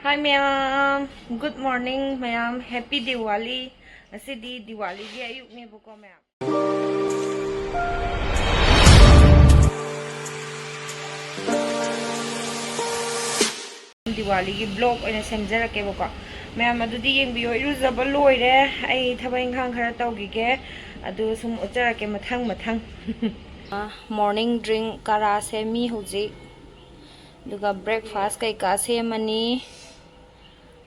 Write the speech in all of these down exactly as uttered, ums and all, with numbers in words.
Hi ꯃꯌꯥꯝ, good morning ꯃꯌꯥꯝ, Happy Diwali꯫ ꯉꯁꯤꯗꯤ ꯗꯤꯋꯥꯂꯤꯒꯤ ꯑꯌꯨꯛꯅꯦꯕꯀꯣ ꯃꯌꯥꯝ꯫ ꯗꯤꯋꯥꯂꯤꯒꯤ vlog ꯑꯣꯏꯅ ꯁꯦꯝꯖꯔꯛꯀꯦꯕꯀꯣ ꯃꯌꯥꯝ, ꯑꯗꯨꯗꯤ ꯌꯦꯡꯕꯤꯌꯣ꯫ ꯏꯔꯨꯖꯕ ꯂꯣꯏꯔꯦ, ꯑꯩ ꯊꯕꯛ ꯏꯪꯈꯥꯡ ꯈꯔ ꯇꯧꯈꯤꯒꯦ, ꯑꯗꯨ ꯁꯨꯝ ꯎꯠꯆꯔꯛꯀꯦ ꯃꯊꯪ ꯃꯊꯪ꯫ Morning drink ꯀꯔꯥ ꯁꯦꯝꯃꯤ ꯍꯧꯖꯤꯛ, ꯑꯗꯨꯒ breakfast ꯀꯩꯀꯥ ꯁꯦꯝꯃꯅꯤ꯫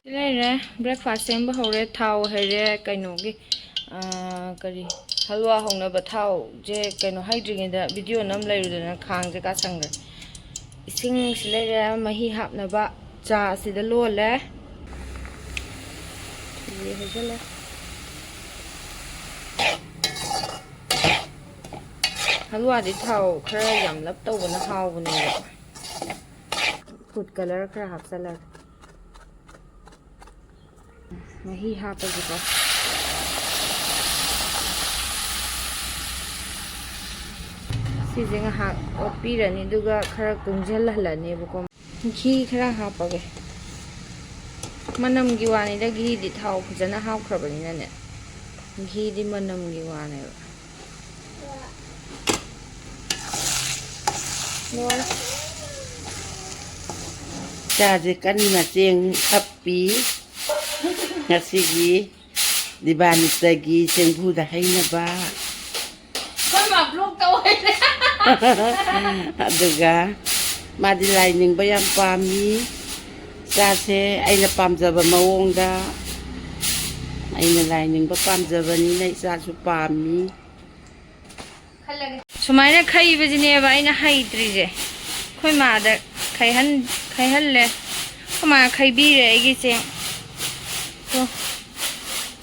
ꯁꯤ ꯂꯩꯔꯦ, breakfast ꯁꯦꯝꯕ ꯍꯧꯔꯦ꯫ ꯊꯥꯎ ꯍꯩꯔꯦ ꯀꯩꯅꯣꯒꯤ, ꯑꯥ, ꯀꯔꯤ, ꯍꯜꯋꯥ ꯍꯧꯅꯕ ꯊꯥꯎꯁꯦ ꯀꯩꯅꯣ ꯍꯩꯗ꯭ꯔꯤꯉꯩꯗ video ꯅꯝ ꯂꯩꯔꯨꯗꯅ ꯈꯥꯡꯁꯦ ꯀꯥꯁꯟꯈ꯭ꯔꯦ꯫ ꯏꯁꯤꯡꯁꯤ ꯂꯩꯔꯦ, ꯃꯍꯤ ꯍꯥꯞꯅꯕ ꯆꯥ ꯑꯁꯤꯗ ꯂꯣꯜꯂꯦ꯫ ꯐꯤ ꯍꯩꯖꯤꯜꯂꯦ꯫ ꯍꯜꯋꯥꯗꯤ ꯊꯥꯎ ꯈꯔ ꯌꯥꯝꯂꯞ ꯇꯧꯕꯅ ꯍꯥꯎꯕꯅꯦꯕ꯫ Food colour ꯈꯔ ꯍꯥꯞꯆꯜꯂꯒꯦ꯫ ꯃꯍꯤ ꯍꯥꯞꯄꯒꯦꯀꯣ꯫ ꯁꯤꯁꯦ ꯉꯥꯏꯍꯥꯛ ꯑꯣꯠꯄꯤꯔꯅꯤ, ꯑꯗꯨꯒ ꯈꯔ ꯀꯨꯡꯖꯜꯍꯜꯂꯅꯦꯕꯀꯣ꯫ ꯘꯤ ꯈꯔ ꯍꯥꯞꯄꯒꯦ꯫ ꯃꯅꯝꯒꯤ ꯋꯥꯅꯤꯗ, ꯘꯤꯗꯤ ꯊꯥꯎ ꯐꯖꯅ ꯍꯥꯞꯈ꯭ꯔꯕꯅꯤꯅꯅꯦ, ꯘꯤꯗꯤ ꯃꯅꯝꯒꯤ ꯋꯥꯅꯦꯕ꯫ ꯂꯣꯏꯔꯦ꯫ ꯆꯥꯁꯦ ꯀꯟꯅ ꯆꯦꯡ ꯍꯥꯞꯄꯤ꯫ ꯉꯁꯤꯒꯤ ꯗꯤꯕꯥꯅꯤꯇꯒꯤ ꯆꯦꯡꯕꯨꯗ ꯍꯩꯅꯕ꯫ ꯑꯩꯈꯣꯏ ꯃꯥ vlog ꯇꯧ ꯍꯩꯔꯦ꯫ ꯑꯗꯨꯒ ꯃꯥꯗꯤ ꯂꯥꯏ ꯅꯤꯡꯕ ꯌꯥꯝ ꯄꯥꯝꯃꯤ꯫ ꯆꯥꯁꯦ ꯑꯩꯅ ꯄꯥꯝꯖꯕ ꯃꯑꯣꯡꯗ꯫ ꯑꯩꯅ ꯂꯥꯏ ꯅꯤꯡꯕ ꯄꯥꯝꯖꯕꯅꯤꯅ ꯏꯆꯥꯁꯨ ꯄꯥꯝꯃꯤ꯫ ꯁꯨꯃꯥꯏꯅ ꯈꯩꯕꯁꯤꯅꯦꯕ ꯑꯩꯅ ꯍꯩꯇ꯭ꯔꯤꯁꯦ꯫ ꯑꯩꯈꯣꯏ ꯃꯥꯗ ꯈꯩꯍꯟ-, ꯈꯩꯍꯜꯂꯦ꯫ ꯑꯩꯈꯣꯏ ꯃꯥ ꯈꯩꯕꯤꯔꯦ ꯑꯩꯒꯤ ꯆꯦꯡ꯫ ꯑꯣ꯫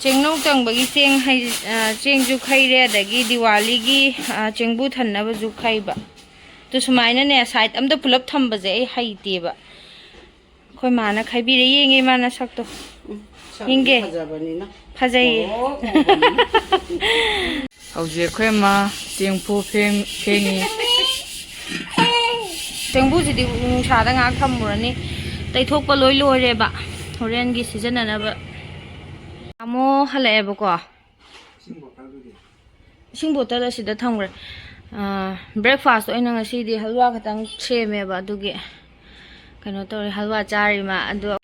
ꯆꯦꯡꯅꯧ ꯇꯪꯕꯒꯤ ꯆꯦꯡ ꯍꯩ-, ꯑ, ꯆꯦꯡꯁꯨ ꯈꯩꯔꯦ, ꯑꯗꯒꯤ ꯗꯤꯋꯥꯂꯤꯒꯤ, ꯑ, ꯆꯦꯡꯕꯨ ꯊꯟꯅꯕꯁꯨ ꯈꯩꯕ꯫ ꯑꯗꯨ ꯁꯨꯃꯥꯏꯅꯅꯦ, side ꯑꯝꯗ ꯄꯨꯂꯞ ꯊꯝꯕꯁꯦ ꯑꯩ ꯍꯩꯇꯦꯕ꯫ ꯑꯩꯈꯣꯏ ꯃꯥꯅ ꯈꯥꯏꯕꯤꯔꯦ꯫ ꯌꯦꯡꯉꯦ ꯃꯥ ꯅꯁꯛꯇꯣ꯫ ꯎꯝ, ꯁꯛꯇꯤ ꯌꯦꯡꯒꯦ꯫ ꯐꯖꯕꯅꯤꯅ꯫ ꯐꯖꯩꯌꯦ꯫ ꯑꯣ, ꯎꯕꯅꯤꯅ꯫ ꯍꯧꯖꯤꯛ ꯑꯩꯈꯣꯏ ꯑꯃ ꯆꯦꯡꯐꯨ ꯐꯦꯡ-, ꯐꯦꯡꯉꯤ꯫ ꯆꯦꯡꯐꯨꯁꯤꯗꯤ ꯅꯨꯡꯁꯥꯗ ꯉꯥꯏꯍꯥꯛ ꯊꯝꯃꯨꯔꯅꯤ꯫ ꯇꯩꯊꯣꯛꯄ ꯂꯣꯏ ꯂꯣꯏꯔꯦꯕ, ꯍꯣꯔꯦꯟꯒꯤ ꯁꯤꯖꯤꯟꯅꯅꯕ꯫ ꯇꯥꯃꯣ ꯍꯜꯂꯛꯑꯦꯕꯀꯣ꯫ ꯏꯁꯤꯡ ꯕꯣꯇꯜ ꯑꯁꯤꯗ ꯊꯝꯈ꯭ꯔꯦ꯫ ꯕ꯭ꯔꯦꯛꯐꯥꯁ ꯑꯣꯏꯅ ꯉꯁꯤꯗꯤ ꯍꯜꯋꯥ ꯈꯛꯇꯪ ꯁꯦꯝꯃꯦꯕ, ꯑꯗꯨꯒꯤ ꯀꯩꯅꯣ ꯇꯧꯔꯦ, ꯍꯜꯋꯥ ꯆꯥꯔꯤ ꯃꯥ꯫ ꯑꯗꯣ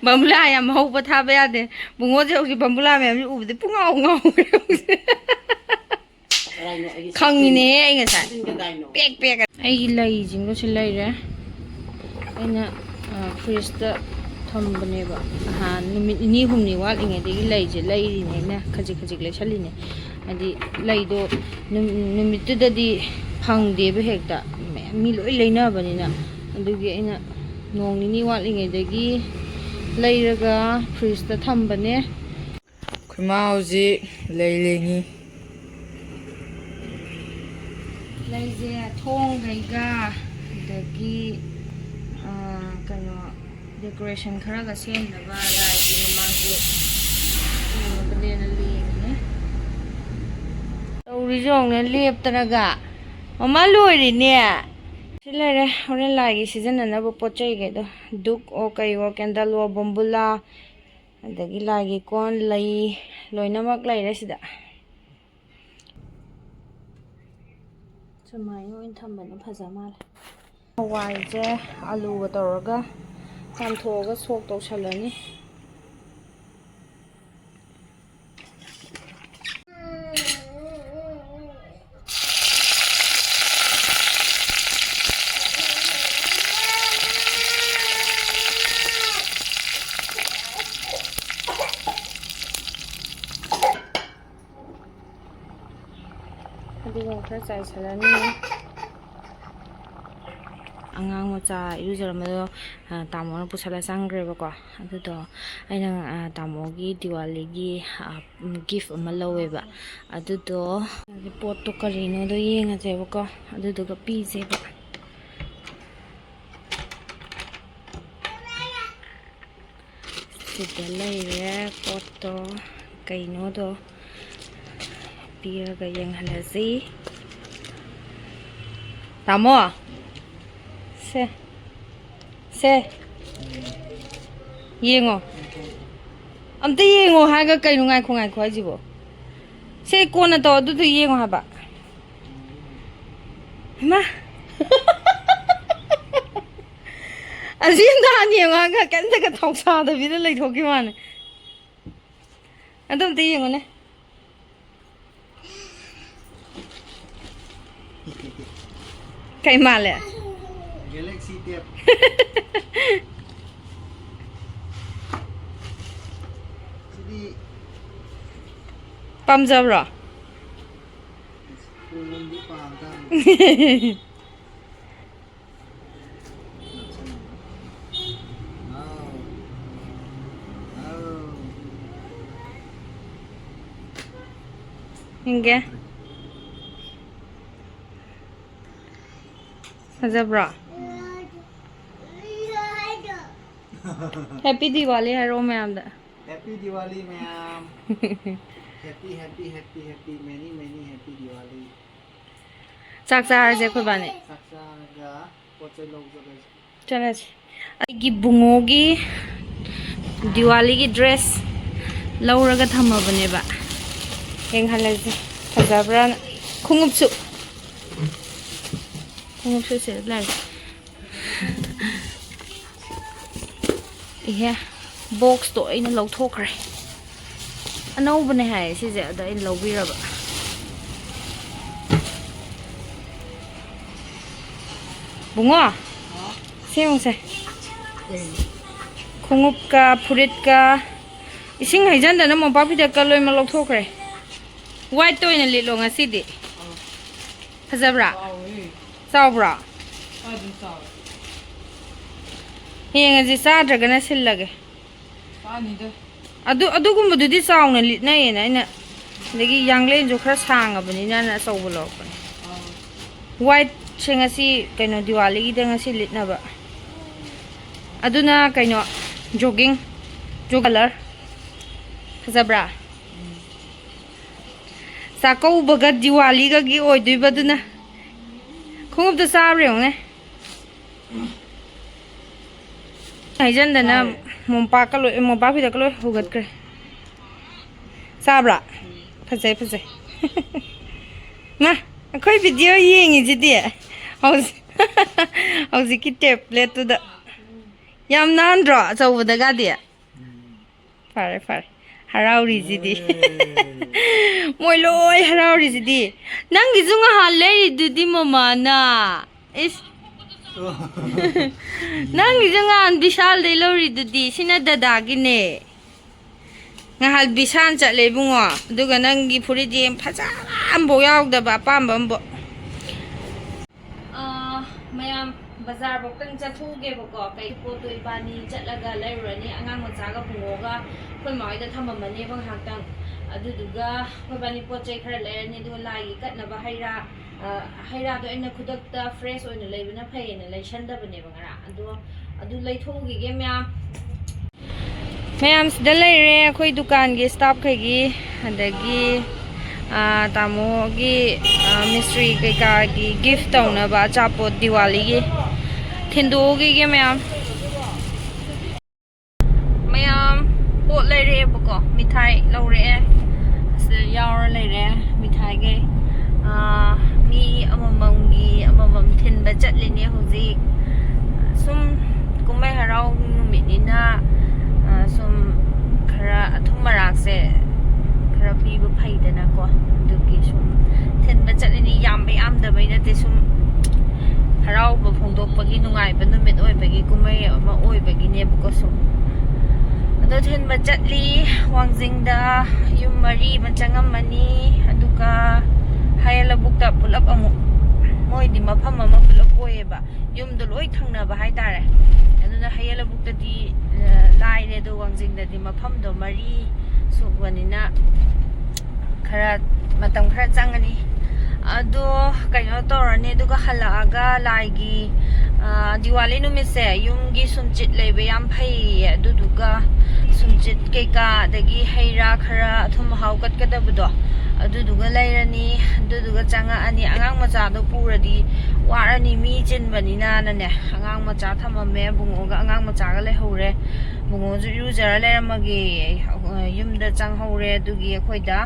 ꯕꯝꯕꯨꯂꯥ ꯌꯥꯝ ꯍꯧꯕ ꯊꯥꯕ ꯌꯥꯗꯦ꯫ ꯕꯨꯡꯉꯣꯁꯦ ꯍꯧꯖꯤꯛ ꯕꯝꯕꯨꯂꯥ ꯃꯌꯥꯝꯁꯦ ꯎꯕꯗ ꯄꯨꯡꯉꯥꯎ ꯉꯥꯎꯈ꯭ꯔꯦ ꯍꯧꯖꯤꯛ꯫ ꯈꯪꯉꯤꯅꯦ ꯑꯩ ꯉꯁꯥꯏ꯫ ꯄꯦꯛ ꯄꯦꯛ꯫ ꯑꯩꯒꯤ ꯂꯩꯁꯤꯡꯗꯣ ꯁꯤ ꯂꯩꯔꯦ꯫ ꯑꯩꯅ ꯐ꯭ꯔꯤꯖꯇ ꯊꯝꯕꯅꯦꯕ꯫ ꯅꯍꯥꯟ ꯅꯨꯃꯤꯠ ꯅꯤꯅꯤ ꯍꯨꯝꯅꯤ ꯋꯥꯠꯂꯤꯉꯩꯗꯒꯤ ꯂꯩꯁꯦ ꯂꯩꯔꯤꯅꯦ ꯑꯩꯅ, ꯈꯖꯤꯛ ꯈꯖꯤꯛ ꯂꯩꯁꯜꯂꯤꯅꯦ꯫ ꯍꯥꯏꯗꯤ ꯂꯩꯗꯣ ꯅꯨꯝ- ꯅꯨꯃꯤꯠꯇꯨꯗꯗꯤ ꯐꯪꯗꯦꯕ ꯍꯦꯛꯇ, ꯃꯌꯥꯝ ꯃꯤ ꯂꯣꯏ ꯂꯩꯅꯕꯅꯤꯅ꯫ ꯑꯗꯨꯒꯤ ꯑꯩꯅ ꯅꯣꯡ ꯅꯤꯅꯤ ꯋꯥꯠꯂꯤꯉꯩꯗꯒꯤ ꯂꯩꯔꯒ ꯐ꯭ꯔꯤꯖꯇ ꯊꯝꯕꯅꯦ꯫ ꯑꯩꯈꯣꯏ ꯃꯥ ꯍꯧꯖꯤꯛ ꯂꯩ ꯂꯦꯡꯉꯤ꯫ ꯂꯩꯁꯦ ꯊꯣꯡꯈꯩꯒ, ꯑꯗꯒꯤ, ꯑꯥ, ꯀꯩꯅꯣ, ꯗꯦꯀꯣꯔꯦꯁꯟ ꯈꯔꯒ ꯁꯦꯝꯅꯕ ꯂꯥꯏꯒꯤ ꯃꯃꯥꯡꯁꯦ ꯁꯦꯝꯅꯕꯅꯦꯅ ꯂꯦꯡꯉꯤꯅꯦ꯫ ꯇꯧꯔꯤꯁꯦ ꯌꯦꯡꯉꯨꯅꯦ, ꯂꯦꯞꯇꯅꯒ꯫ ꯃꯃꯥ ꯂꯣꯏꯔꯤꯅꯦ꯫ ꯁꯤ ꯂꯩꯔꯦ ꯍꯣꯔꯦꯟ ꯂꯥꯏꯒꯤ ꯁꯤꯖꯤꯟꯅꯅꯕ ꯄꯣꯠ ꯆꯩꯈꯩꯗꯣ꯫ ꯗꯨꯛ ꯑꯣ ꯀꯩ ꯑꯣ, ꯀꯦꯟꯗꯜ ꯑꯣ, ꯕꯣꯝꯕꯨꯂꯥ, ꯑꯗꯒꯤ ꯂꯥꯏꯒꯤ ꯀꯣꯟ, ꯂꯩ, ꯂꯣꯏꯅꯃꯛ ꯂꯩꯔꯦ ꯁꯤꯗ꯫ ꯁꯨꯃꯥꯏꯅ ꯑꯣꯏꯅ ꯊꯝꯕꯅ ꯐꯖ ꯃꯥꯜꯂꯦ꯫ ꯍꯋꯥꯏꯁꯦ ꯑꯂꯨꯒ ꯇꯧꯔꯒ ꯆꯥꯝꯊꯣꯛꯑꯒ ꯁꯣꯛ ꯇꯧꯁꯜꯂꯅꯤ꯫ ꯐꯗꯤꯒꯣꯝ ꯈꯔ ꯆꯥꯏꯁꯤꯜꯂꯅꯤ꯫ ꯑꯉꯥꯡ ꯃꯆꯥ ꯏꯔꯨꯖꯔꯝꯕꯗꯣ, ꯑ, ꯇꯥꯃꯣꯅ ꯄꯨꯁꯜꯂ ꯆꯪꯈ꯭ꯔꯦꯕꯀꯣ꯫ ꯑꯗꯨꯗꯣ ꯑꯩꯅ, ꯑ, ꯇꯥꯃꯣꯒꯤ ꯗꯤꯋꯥꯂꯤꯒꯤ, ꯑ, ꯒꯤꯐ ꯑꯃ ꯂꯧꯋꯦꯕ꯫ ꯑꯗꯨꯗꯣ ꯄꯣꯠꯇꯣ ꯀꯔꯤꯅꯣꯗꯣ ꯌꯦꯡꯉꯁꯦꯕꯀꯣ, ꯑꯗꯨꯗꯨꯒ ꯄꯤꯁꯦꯕ꯫ ꯁꯤꯗ ꯂꯩꯔꯦ ꯄꯣꯠꯇꯣ, ꯀꯩꯅꯣꯗꯣ ꯄꯤꯔꯒ ꯌꯦꯡꯍꯜꯂꯁꯤ꯫ ꯇꯥꯃꯣ, ꯁꯦ, ꯁꯦ, ꯌꯦꯡꯉꯣ꯫ ꯑꯝꯇ ꯌꯦꯡꯉꯣ ꯍꯥꯏꯔꯒ ꯀꯩꯅꯣ ꯉꯥꯏꯈꯣ ꯉꯥꯏꯈꯣ ꯍꯥꯏꯁꯤꯕꯣ? ꯁꯦ ꯀꯣꯟꯅ ꯇꯧ, ꯑꯗꯨꯗꯣ ꯌꯦꯡꯉꯣ ꯍꯥꯏꯕ꯫ ꯍꯩꯃꯥ꯫ ꯑꯁꯤ ꯑꯝꯇ ꯍꯥꯟꯅ ꯌꯦꯡꯉꯣ ꯍꯥꯏꯔꯒ ꯀꯩꯝꯇꯒ ꯊꯧꯁꯥꯗꯕꯤꯗ ꯂꯩꯊꯣꯛꯈꯤꯕ ꯋꯥꯅꯤ꯫ ꯑꯗꯨ ꯑꯝꯇ ꯌꯦꯡꯉꯨꯅꯦ꯫ ꯀꯩ ꯃꯥꯜꯂꯦ? Galaxy Tab꯫ ꯁꯤꯗꯤ ꯄꯥꯝꯖꯕ꯭ꯔꯣ? ꯐꯣꯟꯗꯤ ꯄꯥꯝꯗꯕꯅꯤ꯫ ꯌꯦꯡꯒꯦ꯫ ꯐꯖꯕ꯭ꯔꯣ? Happy Diwali ꯍꯥꯏꯔꯛꯑꯣ ꯃꯌꯥꯝꯗ꯫ Happy Diwali ꯃꯌꯥꯝ꯫ Happy, happy, happy, happy, many, many happy Diwali꯫ ꯆꯥꯛ ꯆꯥꯔꯁꯦ ꯑꯩꯈꯣꯏ ꯏꯕꯥꯅꯤ꯫ ꯆꯥꯛ ꯆꯥꯔꯒ ꯄꯣꯠ ꯆꯩ ꯂꯧꯕ ꯆꯠꯂꯁꯤ꯫ ꯆꯠꯂꯁꯤ꯫ ꯑꯩꯒꯤ ꯕꯨꯡꯉꯣꯒꯤ ꯗꯤꯋꯥꯂꯤꯒꯤ dress ꯂꯧꯔꯒ ꯊꯝꯃꯕꯅꯦꯕ꯫ ꯌꯦꯡꯍꯜꯂꯁꯦ ꯐꯖꯕ꯭ꯔꯥꯅ꯫ ꯈꯣꯡꯎꯞꯁꯨ, ꯈꯣꯡꯎꯞꯁꯨ ꯁꯤꯗ ꯂꯩꯔꯦ꯫ ꯏꯍꯦ, boxꯇꯣ ꯑꯩꯅ ꯂꯧꯊꯣꯛꯈ꯭ꯔꯦ꯫ ꯑꯅꯧꯕꯅꯦ ꯍꯥꯏꯌꯦ ꯁꯤꯁꯦ, ꯑꯗ ꯑꯩꯅ ꯂꯧꯕꯤꯔꯕ꯫ ꯕꯨꯡꯉꯣ, ꯁꯦ ꯌꯦꯡꯉꯨꯁꯦ꯫ ꯈꯣꯡꯎꯞꯀ ꯐꯨꯔꯤꯠꯀ ꯏꯁꯤꯡ ꯍꯩꯖꯤꯟꯗꯅ ꯃꯣꯝꯄꯥꯛ ꯐꯤꯗꯛꯀ ꯂꯣꯏꯅꯃꯛ ꯂꯧꯊꯣꯛꯈ꯭ꯔꯦ꯫ Whiteꯇ ꯑꯣꯏꯅ ꯂꯤꯠꯂꯣ ꯉꯁꯤꯗꯤ꯫ ꯐꯖꯕ꯭ꯔꯥ? ꯆꯥꯎꯋꯦ꯫ ꯆꯥꯎꯕ꯭ꯔꯥ? ꯀꯥꯏꯗꯩ ꯆꯥꯎꯋꯦ? ꯌꯦꯡꯉꯁꯤ, ꯆꯥꯗ꯭ꯔꯒꯅ ꯁꯤꯜꯂꯒꯦ꯫ ꯆꯥꯅꯤꯗ꯫ ꯑꯗꯨ, ꯑꯗꯨꯒꯨꯝꯕꯗꯨꯗꯤ ꯆꯥꯎꯅ ꯂꯤꯠꯅꯩꯌꯦꯅ ꯑꯩꯅ, ꯑꯗꯒꯤ ꯌꯥꯡꯂꯦꯟꯁꯨ ꯈꯔ ꯁꯥꯡꯉꯕꯅꯤꯅ ꯑꯩꯅ ꯑꯆꯧꯕ ꯂꯧꯔꯛꯄꯅꯦ꯫ ꯑꯥ꯫ Whiteꯁꯦ ꯉꯁꯤ ꯀꯩꯅꯣ ꯗꯤꯋꯥꯂꯤꯒꯤꯗ ꯉꯁꯤ ꯂꯤꯠꯅꯕ꯫ ꯑꯗꯨꯅ ꯀꯩꯅꯣ jogging, jogging colour꯫ ꯐꯖꯕ꯭ꯔꯥ? ꯎꯝ꯫ ꯆꯥꯛꯀꯧꯕꯒ ꯗꯤꯋꯥꯂꯤꯒꯒꯤ ꯑꯣꯏꯗꯣꯏꯕꯗꯨꯅ꯫ ꯈꯣꯡꯎꯞꯇꯣ ꯆꯥꯕ꯭ꯔꯥ ꯌꯦꯡꯉꯨꯅꯦ꯫ ꯍꯥꯏꯖꯟꯗꯅ ꯃꯣꯝꯄꯥꯛꯀ ꯂꯣꯏ, ꯃꯣꯝꯄꯥꯛ ꯐꯤꯗꯛꯀ ꯂꯣꯏ ꯍꯨꯒꯠꯈ꯭ꯔꯦ꯫ ꯆꯥꯕ꯭ꯔꯥ? ꯐꯖꯩ, ꯐꯖꯩ꯫ ꯃꯥ, ꯑꯩꯈꯣꯏ ꯚꯤꯗꯤꯑꯣ ꯌꯦꯡꯉꯤꯁꯤꯗꯤ ꯍꯧꯖꯤꯛ, ꯍꯧꯖꯤꯛꯀꯤ ꯇꯦꯕ꯭ꯂꯦꯠꯇꯨꯗ꯫ ꯌꯥꯝ ꯅꯥꯟꯗ꯭ꯔꯣ ꯑꯆꯧꯕꯗꯒꯗꯤ? ꯐꯔꯦ, ꯐꯔꯦ꯫ ꯍꯔꯥꯎꯔꯤꯁꯤꯗꯤ꯫ ꯃꯣꯏ ꯂꯣꯏ ꯍꯔꯥꯎꯔꯤꯁꯤꯗꯤ꯫ ꯅꯪꯒꯤꯁꯨ ꯉꯍꯥꯟ ꯂꯩꯔꯤꯗꯨꯗꯤ ꯃꯃꯥꯅ꯫ ꯏꯁ꯫ ꯅꯪꯒꯤꯁꯨ ꯉꯍꯥꯟ ꯕꯤꯁꯥꯜꯗꯩ ꯂꯧꯔꯤꯗꯨꯗꯤ꯫ ꯁꯤꯅ ꯗꯗꯥꯒꯤꯅꯦ꯫ ꯉꯍꯥꯟ ꯕꯤꯁꯥꯜ ꯆꯠꯂꯦ ꯏꯕꯨꯡꯉꯣ꯫ ꯑꯗꯨꯒ ꯅꯪꯒꯤ ꯐꯨꯔꯤꯠ ꯌꯦꯡ ꯐꯖꯕ ꯑꯝꯐꯥꯎ ꯌꯥꯎꯗꯕ, ꯑꯄꯥꯝꯕ ꯑꯝꯐꯥꯎ꯫ ꯑꯥ, ꯃꯌꯥꯝ ꯕꯖꯥꯔꯐꯧꯇꯪ ꯆꯠꯊꯣꯛꯎꯒꯦꯕꯀꯣ꯫ ꯀꯩ ꯄꯣꯠꯇꯣ ꯏꯕꯥꯅꯤ ꯆꯠꯂꯒ ꯂꯩꯔꯨꯔꯅꯤ꯫ ꯑꯉꯥꯡ ꯃꯆꯥꯒ ꯄꯨꯡꯉꯣꯒ ꯑꯩꯈꯣꯏ ꯃꯥ ꯍꯣꯏꯗ ꯊꯝꯃꯝꯃꯅꯦꯕ ꯉꯥꯏꯍꯥꯛꯇꯪ꯫ ꯑꯗꯨꯗꯨꯒ ꯑꯩꯈꯣꯏ ꯏꯕꯥꯅꯤ ꯄꯣꯠ ꯆꯩ ꯈꯔ ꯂꯩꯔꯅꯤ꯫ ꯑꯗꯨꯒ ꯂꯥꯏꯒꯤ ꯀꯠꯅꯕ ꯍꯩ ꯔꯥ, ꯑꯥ, ꯍꯩ ꯔꯥꯗꯣ ꯑꯩꯅ ꯈꯨꯗꯛꯇ ꯐ꯭ꯔꯦꯁ ꯑꯣꯏꯅ ꯂꯩꯕꯅ ꯐꯩꯌꯦꯅ ꯂꯩꯁꯟꯗꯕꯅꯦꯕ ꯉꯔꯥꯡ꯫ ꯑꯗꯣ ꯑꯗꯨ ꯂꯩꯊꯣꯛꯎꯈꯤꯒꯦ ꯃꯌꯥꯝ꯫ ꯃꯌꯥꯝ ꯁꯤꯗ ꯂꯩꯔꯦ ꯑꯩꯈꯣꯏ ꯗꯨꯀꯥꯟꯒꯤ ꯁ꯭ꯇꯥꯐꯈꯩꯒꯤ, ꯑꯗꯒꯤ, ꯑꯥ, ꯇꯥꯃꯣꯒꯤ, ꯑꯥ, ꯃꯤꯁꯇ꯭ꯔꯤ ꯀꯩꯀꯥꯒꯤ ꯒꯤꯐ ꯇꯧꯅꯕ ꯑꯆꯥꯄꯣꯠ ꯗꯤꯋꯥꯂꯤꯒꯤ꯫ ꯊꯤꯟꯗꯣꯛꯎꯈꯤꯒꯦ ꯃꯌꯥꯝ꯫ ꯃꯌꯥꯝ ꯄꯣꯠ ꯂꯩꯔꯛꯑꯦꯕꯀꯣ, ꯃꯤꯊꯥꯏ ꯂꯧꯔꯛꯑꯦ꯫ ꯑꯁꯤꯗ ꯌꯥꯎꯔ ꯂꯩꯔꯦ ꯃꯤꯊꯥꯏꯈꯩ꯫ ꯑꯥ, ꯃꯤ ꯑꯃꯃꯝꯒꯤ ꯑꯃꯃꯝ ꯊꯤꯟꯕ ꯆꯠꯂꯤꯅꯦ ꯍꯧꯖꯤꯛ꯫ ꯁꯨꯝ ꯀꯨꯝꯍꯩ ꯍꯔꯥꯎ ꯅꯨꯃꯤꯠꯅꯤꯅ, ꯑꯥ, ꯁꯨꯝ ꯈꯔ ꯑꯊꯨꯝ ꯃꯔꯥꯛꯁꯦ ꯈꯔ ꯄꯤꯕ ꯐꯩꯗꯅꯀꯣ꯫ ꯑꯗꯨꯒꯤ ꯁꯨꯝ ꯊꯤꯟꯕ ꯆꯠꯂꯤꯅꯤ꯫ ꯌꯥꯝꯕ ꯌꯥꯝꯗꯕꯩ ꯅꯠꯇꯦ, ꯁꯨꯝ ꯍꯔꯥꯎꯕ ꯐꯣꯡꯗꯣꯛꯄꯒꯤ ꯅꯨꯡꯉꯥꯏꯕ ꯅꯨꯃꯤꯠ ꯑꯣꯏꯕꯒꯤ, ꯀꯨꯝꯍꯩ ꯑꯃ ꯑꯣꯏꯕꯒꯤꯅꯦꯕꯀꯣ ꯁꯨꯝ꯫ ꯑꯗꯣ ꯊꯤꯟꯕ ꯆꯠꯂꯤ ꯋꯥꯡꯖꯤꯡꯗ꯫ ꯌꯨꯝ ꯃꯔꯤ ꯑꯃ ꯆꯪꯉꯝꯃꯅꯤ꯫ ꯑꯗꯨꯒ ꯍꯌꯦꯜ ꯂꯧꯕꯨꯛꯇ ꯄꯨꯂꯞ ꯑꯃꯨꯛ, ꯃꯣꯏꯗꯤ ꯃꯐꯝ ꯑꯃ ꯄꯨꯂꯞ ꯑꯣꯏꯌꯦꯕ, ꯌꯨꯝꯗꯣ ꯂꯣꯏ ꯊꯪꯅꯕ ꯍꯥꯏꯇꯥꯔꯦ꯫ ꯑꯗꯨꯅ ꯍꯌꯦꯜ ꯂꯧꯕꯨꯛꯇꯗꯤ, ꯑ, ꯂꯥꯏꯔꯦ, ꯑꯗꯣ ꯋꯥꯡꯖꯤꯡꯗꯗꯤ ꯃꯐꯝꯗꯣ ꯃꯔꯤ ꯁꯨꯕꯅꯤꯅ ꯈꯔ ꯃꯇꯝ ꯈꯔ ꯆꯪꯒꯅꯤ꯫ ꯑꯗꯣ ꯀꯩꯅꯣ ꯇꯧꯔꯅꯤ, ꯑꯗꯨꯒ ꯍꯜꯂꯛꯑꯒ ꯂꯥꯏꯒꯤ, ꯑꯥ, ꯗꯤꯋꯥꯂꯤ ꯅꯨꯃꯤꯠꯁꯦ ꯌꯨꯝꯒꯤ ꯁꯨꯝꯆꯤꯠ ꯂꯩꯕ ꯌꯥꯝ ꯐꯩꯌꯦ꯫ ꯑꯗꯨꯗꯨꯒ ꯁꯨꯝꯆꯤꯠ ꯀꯩꯀꯥ, ꯑꯗꯒꯤ ꯍꯩ ꯔꯥ ꯈꯔ, ꯑꯊꯨꯝ ꯑꯍꯥꯎ ꯀꯠꯀꯗꯕꯗꯣ, ꯑꯗꯨꯗꯨꯒ ꯂꯩꯔꯅꯤ꯫ ꯑꯗꯨꯗꯨꯒ ꯆꯪꯉꯛꯑꯅꯤ꯫ ꯑꯉꯥꯡ ꯃꯆꯥꯗꯣ ꯄꯨꯔꯗꯤ ꯋꯥꯔꯅꯤ, ꯃꯤ ꯆꯤꯟꯕꯅꯤꯅꯅꯅꯦ꯫ ꯑꯉꯥꯡ ꯃꯆꯥ ꯊꯝꯃꯝꯃꯦ, ꯕꯨꯡꯉꯣꯒ ꯑꯉꯥꯡ ꯃꯆꯥꯒ ꯂꯩꯍꯧꯔꯦ꯫ ꯕꯨꯡꯉꯣꯁꯨ ꯏꯔꯨꯖꯔ ꯂꯩꯔꯝꯃꯒꯦ, ꯌꯨꯝꯗ ꯆꯪꯍꯧꯔꯦ꯫ ꯑꯗꯨꯒꯤ ꯑꯩꯈꯣꯏꯗ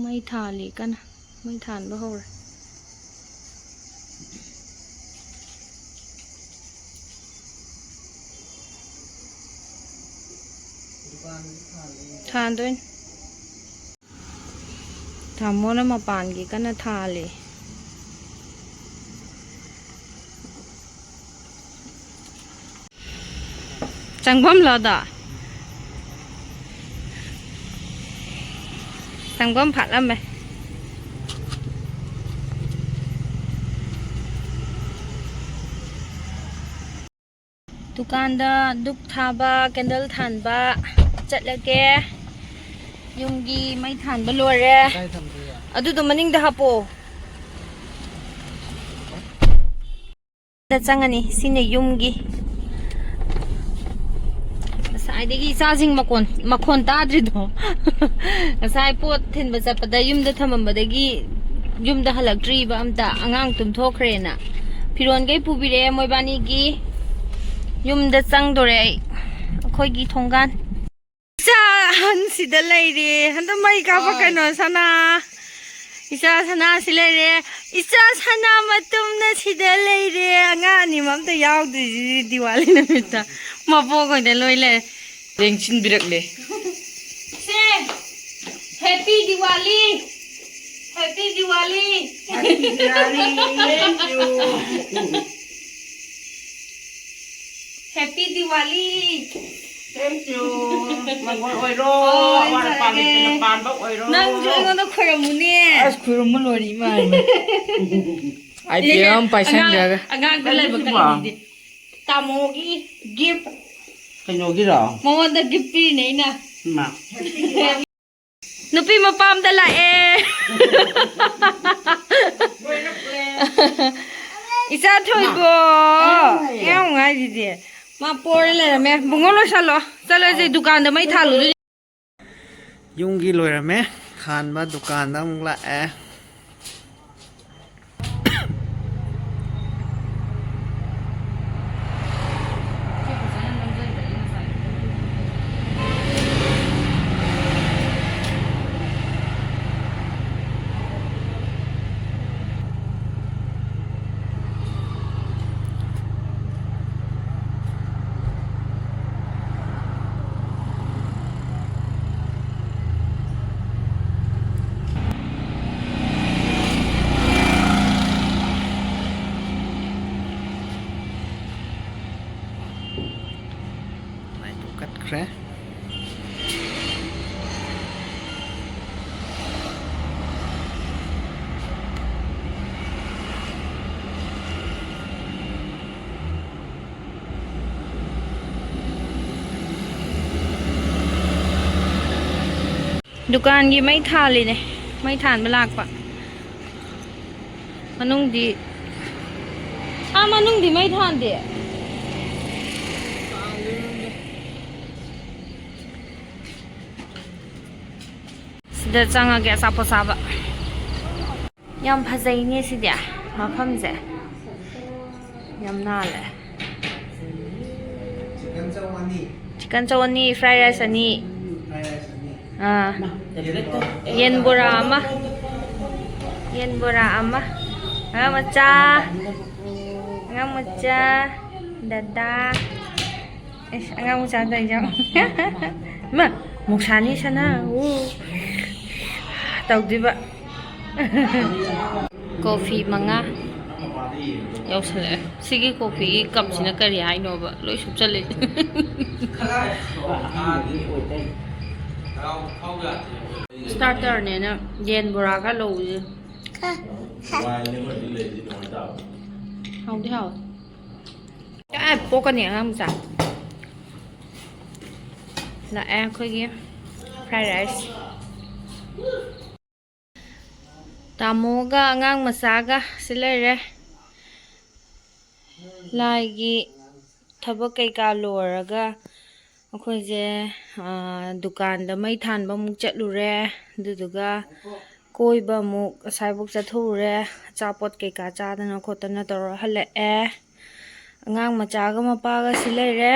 ꯃꯩ ꯊꯥꯜꯂꯤ ꯀꯟꯅ꯫ ꯃꯩ ꯊꯥꯟꯕ ꯍꯧꯔꯦ꯫ ꯊꯥꯟꯗꯣꯏꯅꯤ꯫ ꯇꯥꯃꯣꯅ ꯃꯄꯥꯟꯒꯤ ꯀꯟꯅ ꯊꯥꯜꯂꯤ꯫ ꯆꯪꯐꯝꯂꯣ ꯑꯗꯣ? ꯆꯪꯐꯝ ꯐꯥꯠꯂꯝꯃꯦ꯫ ꯗꯨꯀꯥꯟꯗ ꯙꯨꯞ ꯊꯥꯕ, ꯀꯦꯟꯗꯜ ꯊꯥꯟꯕ ꯆꯠꯂꯒꯦ꯫ ꯌꯨꯝꯒꯤ ꯃꯩ ꯊꯥꯟꯕ ꯂꯣꯏꯔꯦ꯫ ꯀꯥꯏ ꯊꯝꯗꯣꯏꯕ? ꯑꯗꯨꯗꯣ ꯃꯅꯤꯡꯗ ꯍꯥꯞꯄꯣ꯫ ꯗ ꯆꯪꯉꯅꯤ꯫ ꯁꯤꯅ ꯌꯨꯝꯒꯤ꯫ ꯉꯁꯥꯏꯗꯒꯤ ꯏꯆꯥꯁꯤꯡ ꯃꯈꯣꯟ, ꯃꯈꯣꯟ ꯇꯥꯗ꯭ꯔꯤꯗꯣ꯫ ꯉꯁꯥꯏ ꯄꯣꯠ ꯊꯤꯟꯕ ꯆꯠꯄꯗ ꯌꯨꯝꯗ ꯊꯝꯃꯝꯕꯗꯒꯤ ꯌꯨꯝꯗ ꯍꯜꯂꯛꯇ꯭ꯔꯤꯕ ꯑꯝꯇ꯫ ꯑꯉꯥꯡ ꯇꯨꯝꯊꯣꯛꯈ꯭ꯔꯦꯅ꯫ ꯐꯤꯔꯣꯟꯈꯩ ꯄꯨꯕꯤꯔꯛꯑꯦ ꯃꯣꯏꯕꯥꯅꯤꯒꯤ꯫ ꯌꯨꯝꯗ ꯆꯪꯗꯣꯔꯦ ꯑꯩ꯫ ꯑꯩꯈꯣꯏꯒꯤ ꯊꯣꯡꯒꯥꯟ꯫ ꯏꯆꯥ ꯑꯍꯟꯁꯤꯗ ꯂꯩꯔꯦ꯫ ꯍꯟꯗꯛ ꯃꯩ ꯀꯥꯞꯄ ꯍꯣꯏ꯫ ꯀꯩꯅꯣ ꯁꯅꯥ꯫ ꯏꯆꯥ ꯁꯅꯥꯁꯤ ꯂꯩꯔꯦ꯫ ꯏꯆꯥ ꯁꯅꯥ ꯃꯇꯨꯝꯅ ꯁꯤꯗ ꯂꯩꯔꯦ꯫ ꯑꯉꯥꯡ ꯑꯅꯤꯃꯛ ꯑꯝꯇ ꯌꯥꯎꯗ꯭ꯔꯤꯁꯤꯗꯤ ꯗꯤꯋꯥꯂꯤ ꯅꯨꯃꯤꯠꯇ꯫ ꯃꯕꯣꯛ ꯍꯣꯏꯗ ꯂꯣꯏ ꯂꯩꯔꯦ꯫ ꯂꯦꯡꯁꯤꯟꯕꯤꯔꯛꯂꯦ꯫ ꯁꯦ, Happy Diwali! Happy Diwali! Happy Diwali! Thank you. Happy Diwali! Thank you. ꯃꯪꯒꯣꯜ ꯑꯣꯏꯔꯣ꯫ ꯍꯣꯏ, ꯑꯋꯥꯠ ꯑꯄꯥ ꯐꯔꯦ꯫ ꯂꯩꯇꯅ ꯄꯥꯟꯕ ꯑꯣꯏꯔꯣ꯫ ꯅꯪꯁꯨ ꯑꯩꯉꯣꯟꯗ ꯈꯣꯏꯔꯝꯃꯨꯅꯦ꯫ ꯑꯁ, ꯈꯣꯏꯔꯝꯕ ꯂꯣꯏꯔꯦ ꯏꯃꯥ, ꯏꯃꯥ꯫ ꯑꯥꯏ ꯄꯤ ꯑꯦꯜ ꯑꯃ ꯄꯥꯏꯁꯟꯈ꯭ꯔꯒ꯫ ꯑꯉꯥꯡ-, ꯑꯉꯥꯡꯗ ꯂꯩꯕ ꯀꯩꯅꯣꯁꯤꯕꯣ? ꯀꯩꯅꯣꯗꯤ꯫ ꯇꯥꯃꯣꯒꯤ gift꯫ ꯀꯩꯅꯣꯒꯤꯔꯣ? ꯃꯉꯣꯟꯗ gift ꯄꯤꯔꯤꯅꯦ ꯑꯩꯅ꯫ ꯏꯃꯥ꯫ ꯅꯨꯄꯤ ꯃꯄꯥꯝꯗ ꯂꯥꯛꯑꯦ꯫ ꯏꯆꯥ ꯊꯣꯏꯕꯣ꯫ ꯑꯦ꯫ ꯌꯥꯝ ꯉꯥꯏꯁꯤꯗꯤ꯫ ꯃꯥ ꯄꯣꯔ ꯂꯩꯔꯝꯃꯦ꯫ ꯕꯨꯡꯉꯣ ꯂꯣꯏꯁꯜꯂꯣ꯫ ꯆꯠꯂꯁꯦ, ꯗꯨꯀꯥꯟꯗ ꯃꯩ ꯊꯥꯜꯂꯨꯗꯣꯏꯅꯦ꯫ ꯌꯨꯝꯒꯤ ꯂꯣꯏꯔꯝꯃꯦ꯫ ꯍꯥꯟꯕ ꯗꯨꯀꯥꯟꯗ ꯑꯃꯨꯛ ꯂꯥꯛꯑꯦ꯫ ꯈ꯭ꯔꯦ꯫ ꯗꯨꯀꯥꯟꯒꯤ ꯃꯩ ꯊꯥꯜꯂꯤꯅꯦ, ꯃꯩ ꯊꯥꯟꯕ ꯂꯥꯛꯄ꯫ ꯃꯅꯨꯡꯗꯤ, ꯑꯥ, ꯃꯅꯨꯡꯗꯤ ꯃꯩ ꯊꯥꯟꯗꯦ꯫ ꯁꯤꯗ ꯆꯪꯉꯒꯦ ꯑꯆꯥꯄꯣꯠ ꯆꯥꯕ꯫ ꯌꯥꯝ ꯐꯖꯩꯅꯦ ꯁꯤꯗꯤ ꯃꯐꯝꯁꯦ꯫ ꯌꯥꯝ ꯅꯥꯜꯂꯦ꯫ ꯆꯤꯀꯟ ꯆꯧ ꯑꯅꯤ꯫ ꯆꯤꯀꯟ ꯆꯧ ꯑꯅꯤ, ꯐ꯭ꯔꯥꯏ ꯔꯥꯏꯁ ꯑꯅꯤ꯫ ꯐ꯭ꯔꯥꯏ ꯔꯥꯏꯁ ꯑꯅꯤ꯫ ꯑꯥ꯫ ꯌꯦꯟ ꯕꯣꯔꯥ꯫ ꯌꯦꯟ ꯕꯣꯔꯥ ꯑꯃ꯫ ꯌꯦꯟ ꯕꯣꯔꯥ ꯑꯃ꯫ ꯑꯉꯥꯡ ꯃꯆꯥ꯫ ꯑꯉꯥꯡ ꯃꯆꯥ꯫ ꯗꯗꯥ꯫ ꯑꯦꯁ, ꯑꯉꯥꯡ ꯃꯆꯥ ꯇꯧꯔꯤꯁꯦ ꯌꯦꯡꯉꯣ꯫ ꯏꯃꯥ, ꯃꯣꯛꯁꯥꯅꯤ ꯁꯅꯥ꯫ ꯎ꯫ ꯇꯧꯗꯣꯏꯕ꯫ ꯀꯣꯐꯤ ꯃꯉꯥ ꯌꯧꯁꯜꯂꯛꯑꯦ꯫ ꯁꯤꯒꯤ ꯀꯣꯐꯤꯒꯤ ꯀꯞꯁꯤꯅ ꯀꯔꯤ ꯍꯥꯏꯅꯣꯕ? ꯂꯣꯏ ꯁꯨꯞꯆꯜꯂꯦ꯫ ꯁ꯭ꯇꯥꯔꯇꯔꯅꯦꯅ ꯌꯦꯟ ꯕꯣꯔꯥꯒ ꯂꯧꯕꯁꯦ꯫ ꯍꯥꯎꯗꯤ ꯍꯥꯎꯋꯦ꯫ ꯑꯦ, ꯄꯣꯛꯀꯅꯤ ꯑꯉꯥꯡ ꯃꯆꯥ꯫ ꯂꯥꯛꯑꯦ ꯑꯩꯈꯣꯏꯒꯤ ꯐ꯭ꯔꯥꯏ ꯔꯥꯏꯁ꯫ ꯇꯥꯃꯣꯒ ꯑꯉꯥꯡ ꯃꯆꯥꯒ ꯁꯤ ꯂꯩꯔꯦ꯫ ꯂꯥꯏꯒꯤ ꯊꯕꯛ ꯀꯩꯀꯥ ꯂꯣꯏꯔꯒ ꯑꯩꯈꯣꯏꯁꯦ, ꯑꯥ, ꯗꯨꯀꯥꯟꯗ ꯃꯩ ꯊꯥꯟꯕ ꯑꯃꯨꯛ ꯆꯠꯂꯨꯔꯦ꯫ ꯑꯗꯨꯗꯨꯒ ꯀꯣꯏꯕ ꯑꯃꯨꯛ ꯑꯁꯥꯏꯕꯨꯛ ꯆꯠꯊꯣꯛꯎꯔꯦ꯫ ꯑꯆꯥꯄꯣꯠ ꯀꯩꯀꯥ ꯆꯥꯗꯅ ꯈꯣꯠꯇꯅ ꯇꯧꯔ ꯍꯜꯂꯛꯑꯦ꯫ ꯑꯉꯥꯡ ꯃꯆꯥꯒ ꯃꯄꯥꯒ ꯁꯤ ꯂꯩꯔꯦ꯫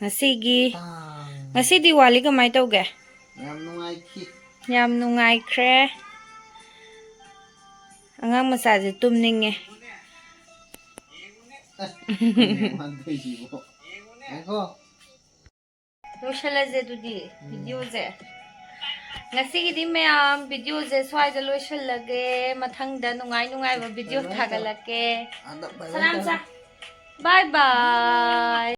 ꯉꯁꯤꯒꯤ, ꯉꯁꯤ ꯗꯤꯋꯥꯂꯤ ꯀꯃꯥꯏ ꯇꯧꯒꯦ? ꯌꯥꯝ ꯅꯨꯡꯉꯥꯏꯈꯤ꯫ ꯌꯥꯝ ꯅꯨꯡꯉꯥꯏꯈ꯭ꯔꯦ꯫ ꯑꯉꯥꯡ ꯃꯆꯥꯁꯦ ꯇꯨꯝꯅꯤꯡꯉꯦ꯫ ꯑꯁ, ꯀꯩꯅꯣ ꯃꯥꯅ ꯇꯧꯏꯁꯤꯕꯣ? ꯉꯥꯏꯈꯣ꯫ ꯂꯣꯏꯁꯜꯂꯁꯦ ꯑꯗꯨꯗꯤ ꯚꯤꯗꯤꯑꯣꯁꯦ꯫ ꯉꯁꯤꯒꯤꯗꯤ ꯃꯌꯥꯝ ꯚꯤꯗꯤꯑꯣꯁꯦ ꯁ꯭ꯋꯥꯏꯗ ꯂꯣꯏꯁꯜꯂꯒꯦ꯫ ꯃꯊꯪꯗ ꯅꯨꯡꯉꯥꯏ ꯅꯨꯡꯉꯥꯏꯕ ꯚꯤꯗꯤꯑꯣ ꯊꯥꯒꯠꯂꯛꯀꯦ꯫ ꯁꯅꯥꯝꯆꯥ, bye bye꯫